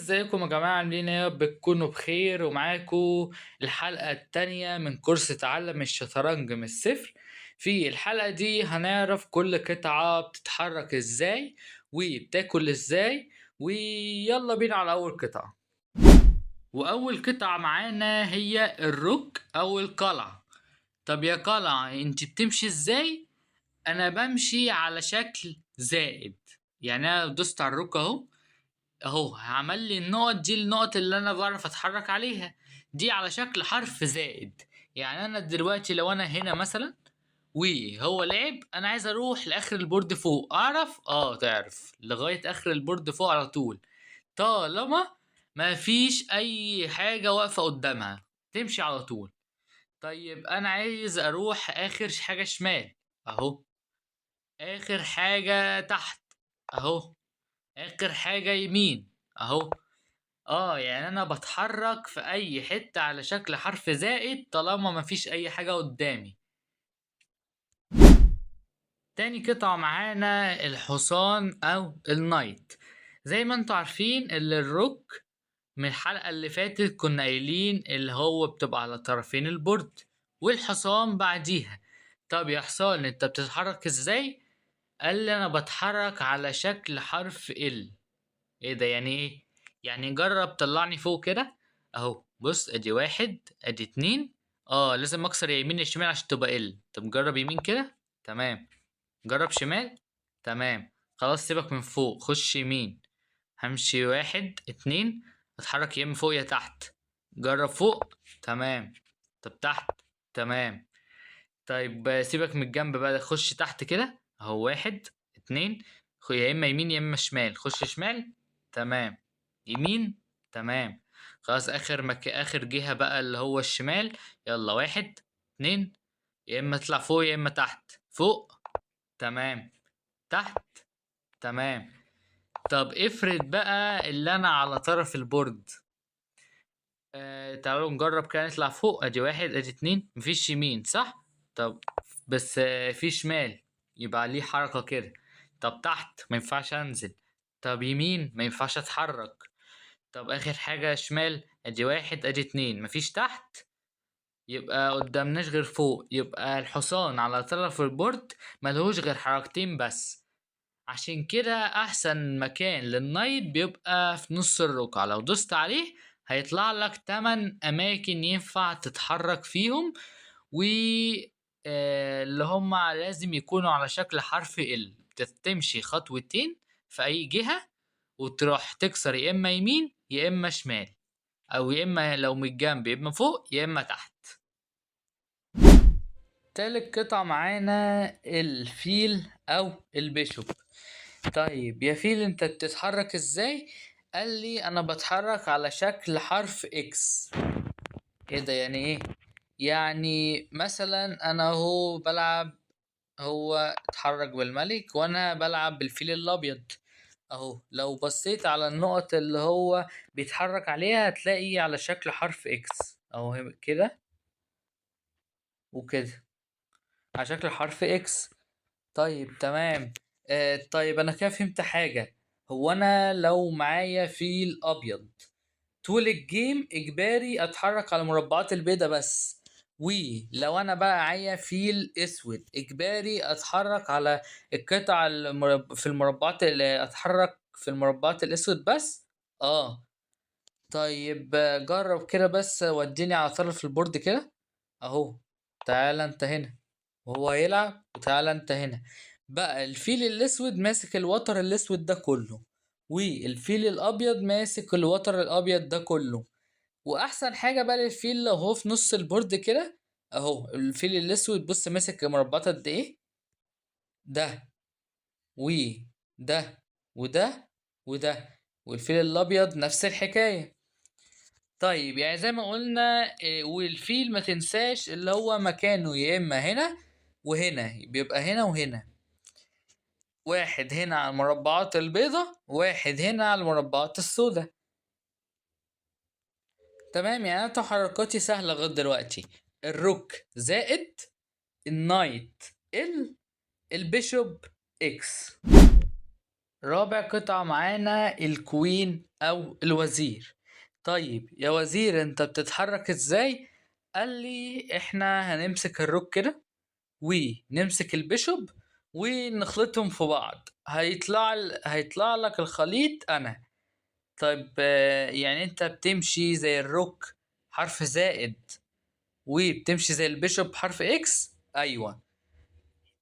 ازيكم يا جماعة؟ عاملين ايه؟ بتكونوا بخير. ومعاكم الحلقة التانية من كورس تعلم الشطرنج من الصفر. في الحلقة دي هنعرف كل قطعة بتتحرك ازاي وبتاكل ازاي، ويلا بينا على اول قطعة. واول قطعة معانا هي ال rook او القلعة. طب يا قلعة انت بتمشي ازاي؟ انا بمشي على شكل زائد، يعني انا دوست على ال rook اهو عمل لي النقط دي، النقط اللي انا بعرف اتحرك عليها دي على شكل حرف زائد. يعني انا دلوقتي لو انا هنا مثلا وهو لعب، انا عايز اروح لاخر ال board فوق، اعرف؟ تعرف لغاية اخر ال board فوق على طول، طالما ما فيش اي حاجة واقفة قدامها تمشي على طول. طيب انا عايز اروح اخر حاجة شمال اهو، اخر حاجة تحت اهو، اخر حاجة يمين اهو. يعني انا بتحرك في اي حتة على شكل حرف زائد طالما مفيش اي حاجة قدامي. تاني قطعة معانا الحصان او ال knight. زي ما انتوا عارفين اللي ال rook من الحلقة اللي فاتت كنا قايلين اللي هو بتبقى على طرفين ال board والحصان بعديها. طب يا حصان انت بتتحرك ازاي؟ قال لي انا بتحرك على شكل حرف L. ايه ده يعني ايه؟ يعني جرب طلعني فوق كده اهو، بص ادي واحد ادي اتنين، لازم اكسر يا يمين يا شمال عشان تبقى L. طب جرب يمين كده، تمام. جرب شمال، تمام. خلاص سيبك من فوق، خش يمين. همشي واحد اتنين، اتحرك يا اما فوق يا تحت. جرب فوق، تمام. طب تحت، تمام. طيب سيبك من الجنب بقى، خش تحت كده اهو، واحد اتنين، يا اما يمين يا اما شمال، خش شمال، تمام. يمين، تمام. خلاص اخر جهة بقى اللي هو الشمال. يلا واحد اتنين، يا اما اطلع فوق يا اما تحت. فوق، تمام. تحت، تمام. طب افرض بقى اللي انا على طرف ال board، تعالوا نجرب كده نطلع فوق. ادي واحد ادي اتنين، مفيش يمين صح؟ طب بس في شمال، يبقى ليه حركة كده. طب تحت ما ينفعش انزل، طب يمين ما ينفعش اتحرك، طب اخر حاجة شمال، ادي واحد ادي اتنين، مفيش تحت، يبقى قدامناش غير فوق. يبقى الحصان على طرف ال board ملهوش غير حركتين بس. عشان كده احسن مكان لل knight بيبقى في نص الرقعة، لو دوست عليه هيطلع لك 8 اماكن ينفع تتحرك فيهم، و اللي هم لازم يكونوا على شكل حرف L. بتمشي خطوتين في اي جهة وتروح تكسر يا اما يمين يا اما شمال، او يا اما لو من الجنب يا اما فوق يا اما تحت. تالت قطعة معانا الفيل او ال bishop. طيب يا فيل انت بتتحرك ازاي؟ قال لي انا بتحرك على شكل حرف X. ايه ده يعني ايه؟ يعني مثلا انا اهو بلعب، هو اتحرك بالملك وانا بلعب بالفيل الابيض اهو. لو بصيت على النقط اللي هو بيتحرك عليها هتلاقي على شكل حرف X اهو، كده وكده على شكل حرف X. طيب تمام. طيب انا كده فهمت حاجة. هو انا لو معايا فيل ابيض طول ال game اجباري اتحرك على مربعات البيضة بس، ولو انا بقى معايا فيل اسود اجباري اتحرك على القطع في المربعات اللي اتحرك في المربعات الاسود بس. طيب جرب كده بس، وديني على طرف ال board كده اهو. تعالى انت هنا وهو هيلعب، وتعالى انت هنا. بقى الفيل الاسود ماسك الوتر الاسود ده كله، والفيل الابيض ماسك الوتر الابيض ده كله. واحسن حاجه بقى للفيل لو هو في نص ال board كده اهو، الفيل الاسود بص ماسك مربعات قد ايه، ده وده وده وده، والفيل الابيض نفس الحكايه. طيب يعني زي ما قلنا، والفيل ما تنساش اللي هو مكانه يا اما هنا وهنا، بيبقى هنا وهنا، واحد هنا على المربعات البيضة واحد هنا على المربعات السوداء. تمام. يعني انا تحركاتي سهلة لغاية دلوقتي. ال rook زائد ال knight L، ال bishop X. رابع قطعة معانا ال queen او الوزير. طيب يا وزير انت بتتحرك ازاي؟ قال لي احنا هنمسك ال rook كده ونمسك ال bishop ونخلطهم في بعض، هيطلع لك الخليط انا. طيب يعني انت بتمشي زي ال rook حرف زائد وبتمشي زي ال bishop حرف X؟ ايوه.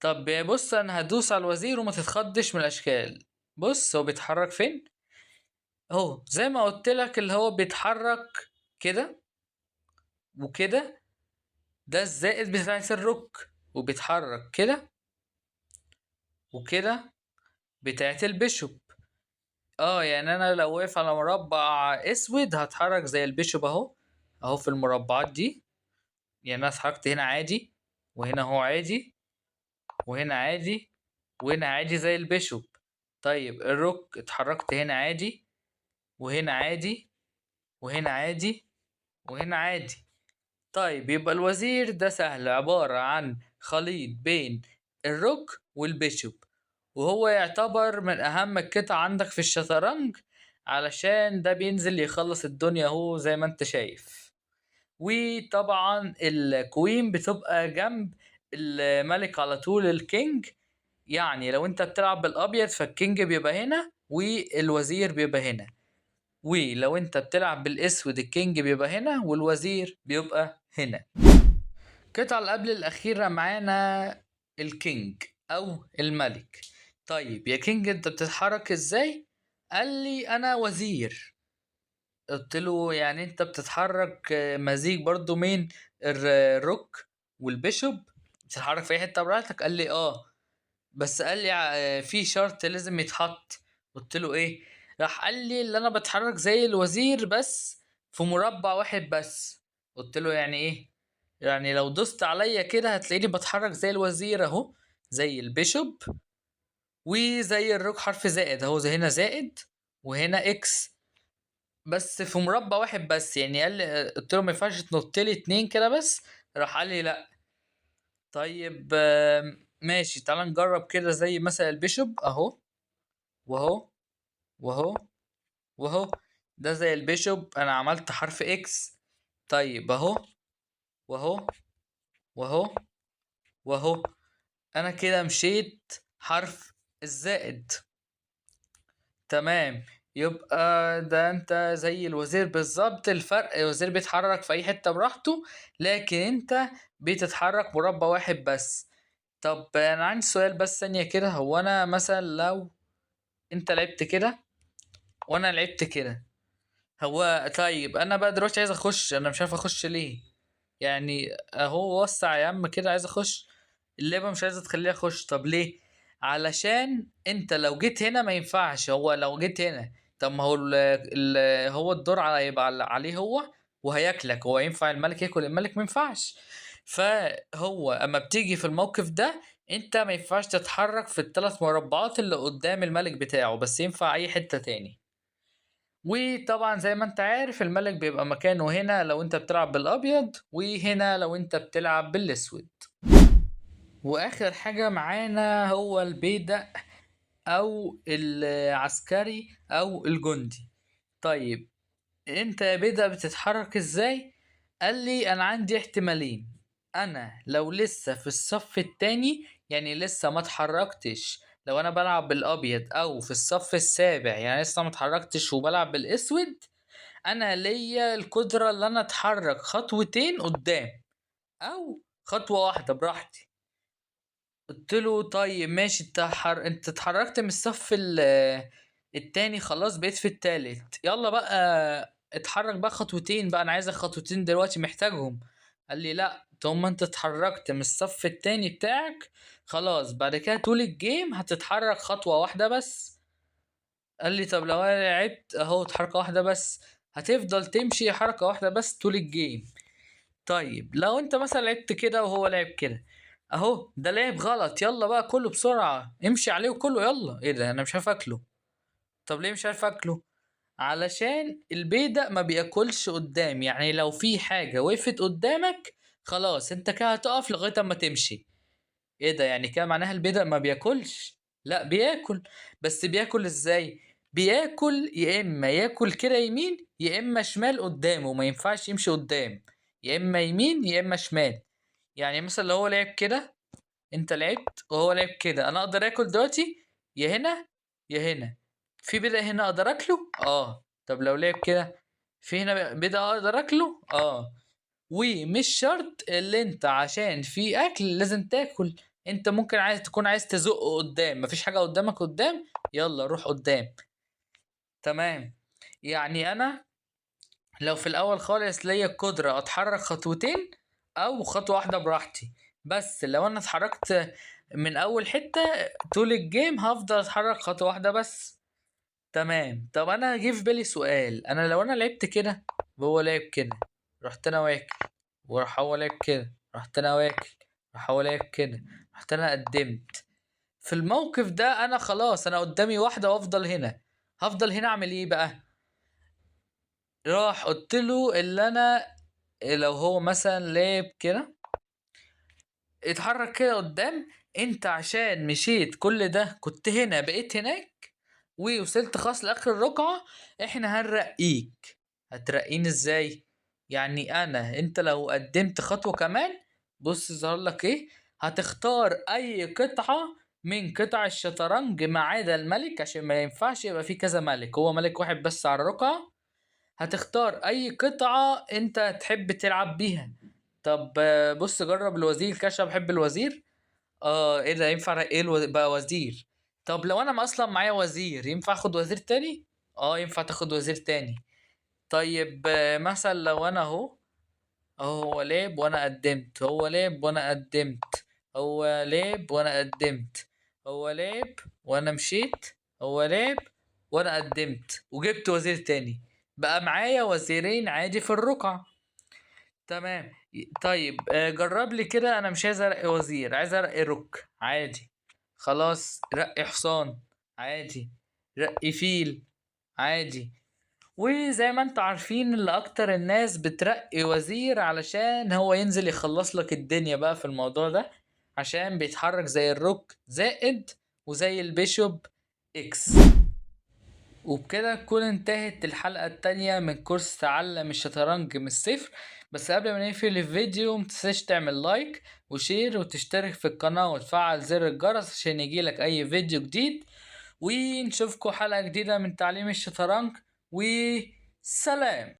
طب بص انا هدوس على الوزير وما تتخضش من الاشكال. بص هو بيتحرك فين اهو، زي ما قلت لك اللي هو بيتحرك كده وكده، ده الزائد بتاعت ال rook، وبيتحرك كده وكده بتاعت ال bishop. يعني انا لو واقف على مربع اسود هتحرك زي ال bishop اهو، اهو في المربعات دي. يعني انا اتحركت هنا عادي، وهنا اهو عادي، وهنا عادي، وهنا عادي زي ال bishop. طيب ال rook اتحركت هنا عادي، وهنا عادي، وهنا عادي، وهنا عادي. طيب يبقى الوزير ده سهل، عبارة عن خليط بين ال rook وال bishop، وهو يعتبر من أهم القطع عندك في الشطرنج، علشان ده بينزل يخلص الدنيا اهو زي ما انت شايف. وطبعا ال queen بتبقى جنب الملك على طول، ال king. يعني لو انت بتلعب بالابيض فال king بيبقى هنا والوزير بيبقى هنا، ولو انت بتلعب بالاسود ال king بيبقى هنا والوزير بيبقى هنا. القطعة اللي قبل الأخيرة معانا ال king أو الملك. طيب يا king انت بتتحرك ازاي؟ قال لي انا وزير. قلت له يعني انت بتتحرك مزيج برضو من ال rook وال bishop، بتتحرك في اي حته براحتك؟ قال لي اه، بس قال لي في شرط لازم يتحط. قلت له ايه؟ راح قال لي اللي انا بتحرك زي الوزير بس في مربع واحد بس. قلت له يعني ايه؟ يعني لو دوست عليا كده هتلاقيني بتحرك زي الوزير اهو، زي ال bishop وزي ال rook حرف زائد اهو، زي هنا زائد وهنا X، بس في مربع واحد بس. يعني قال لي، قلت له ما ينفعش تنط لي اتنين كده بس؟ راح قال لي لا. طيب ماشي، تعال نجرب كده زي مثلا ال bishop اهو واهو واهو واهو، ده زي ال bishop، انا عملت حرف X. طيب اهو واهو واهو واهو، انا كده مشيت حرف الزائد. تمام، يبقى ده انت زي الوزير بالظبط. الفرق الوزير بيتحرك في اي حتة براحته، لكن انت بتتحرك مربع واحد بس. طب انا عندي سؤال بس ثانية كده، هو انا مثلا لو انت لعبت كده وانا لعبت كده، هو طيب انا بقى دلوقتي عايز اخش، انا مش عارف اخش ليه. يعني اهو وسع يا عم كده، عايز اخش، اللعبة مش عايزة تخليني اخش. طب ليه؟ علشان انت لو جيت هنا ما ينفعش. هو لو جيت هنا، طب ما هو هو الدور هيبقى عليه هو وهياكلك. هو ينفع الملك ياكل الملك؟ ما ينفعش. فهو اما بتيجي في الموقف ده انت ما ينفعش تتحرك في الثلاث مربعات اللي قدام الملك بتاعه، بس ينفع اي حتة تاني. وطبعا زي ما انت عارف الملك بيبقى مكانه هنا لو انت بتلعب بالابيض، وهنا لو انت بتلعب بالاسود. واخر حاجة معانا هو البيدق او العسكري او الجندي. طيب انت يا بيدق بتتحرك ازاي؟ قال لي انا عندي احتمالين، انا لو لسه في الصف التاني، يعني لسه ما اتحركتش لو انا بلعب بالابيض، او في الصف السابع يعني لسه ما اتحركتش وبلعب بالاسود، انا ليا القدرة ان انا اتحرك خطوتين قدام او خطوة واحدة براحتي. قلت له طيب ماشي، انت اتحركت من الصف التاني، خلاص بقيت في التالت، يلا بقى اتحرك بقى خطوتين بقى، انا عايز خطوتين دلوقتي محتاجهم. قال لي لا، طب ما انت اتحركت من الصف التاني بتاعك خلاص، بعد كده طول ال game هتتحرك خطوة واحدة بس. قال لي طب لو انا لعبت اهو حركة واحدة بس، هتفضل تمشي حركة واحدة بس طول ال game. طيب لو انت مثلا لعبت كده وهو لعب كده اهو، ده لعب غلط، يلا بقى كله بسرعة امشي عليه وكله يلا. ايه ده انا مش عارف اكله. طب ليه مش عارف اكله؟ علشان البيدق ما بياكلش قدام، يعني لو في حاجة وقفت قدامك خلاص انت كده هتقف لغاية اما تمشي. ايه ده يعني كده معناها البيدق ما بياكلش؟ لا بياكل. بس بياكل ازاي؟ بياكل يا اما ياكل كده يمين يا اما شمال قدامه، ما ينفعش يمشي قدام، يا اما يمين يا اما شمال. يعني مثلا لو هو لعب كده، انت لعبت وهو لعب كده، انا اقدر اكل دلوقتي يا هنا يا هنا. في بيضة هنا اقدر اكله؟ طب لو لعب كده في هنا بيضة اقدر اكله؟ ومش شرط اللي انت عشان في اكل لازم تاكل، انت ممكن عايز تكون عايز تزق قدام، مفيش حاجة قدامك قدام، يلا روح قدام. تمام. يعني انا لو في الاول خالص ليا القدرة اتحرك خطوتين او خطوة واحدة براحتي، بس لو انا اتحركت من اول حتة طول ال game هفضل اتحرك خطوة واحدة بس. تمام. طب انا جه في بالي سؤال، انا لو انا لعبت كده وهو لعب كده، رحت انا واكل، وراح هو لعب كده، رحت انا واكل، راح هو لعب كده، رحت انا قدمت. في الموقف ده انا خلاص انا قدامي واحدة وافضل هنا، هفضل هنا اعمل ايه بقى؟ راح قلت له اللي انا لو هو مثلا لعب كده، اتحرك كده قدام، انت عشان مشيت كل ده كنت هنا بقيت هناك ووصلت خلاص لاخر الرقعة، احنا هنرقيك. هترقيني ازاي؟ يعني انت لو قدمت خطوة كمان، بص ظهر لك ايه، هتختار اي قطعة من قطع الشطرنج ما عدا الملك، عشان ما ينفعش يبقى فيه كذا ملك، هو ملك واحد بس على الرقعة. هتختار اي قطعة انت تحب تلعب بيها. طب بص جرب الوزير كده، عشان بحب الوزير. ايه ده، ينفع ايه بقى وزير؟ طب لو انا اصلا معايا وزير، ينفع اخد وزير تاني؟ ينفع تاخد وزير تاني. طيب، مثلا لو انا اهو هو لعب وانا قدمت، هو لعب وانا قدمت، هو لعب وانا قدمت، هو لعب وانا مشيت، هو لعب وانا قدمت، وجبت وزير تاني، بقى معايا وزيرين عادي في الرقعة. تمام. طيب، جرب لي كده، انا مش عايز ارقي وزير، عايز ارقي رك عادي، خلاص رقي حصان عادي، رقي فيل عادي. وزي ما انتوا عارفين اللي اكتر الناس بترقي وزير علشان هو ينزل يخلص لك الدنيا بقى في الموضوع ده، عشان بيتحرك زي ال rook زائد وزي ال bishop X. وبكده تكون انتهت الحلقة التانية من كورس تعلم الشطرنج من الصفر. بس قبل ما نقفل الفيديو متنساش تعمل like و share وتشترك في القناة وتفعل زر الجرس عشان يجيلك اي فيديو جديد، ونشوفكم حلقة جديدة من تعليم الشطرنج، وسلام.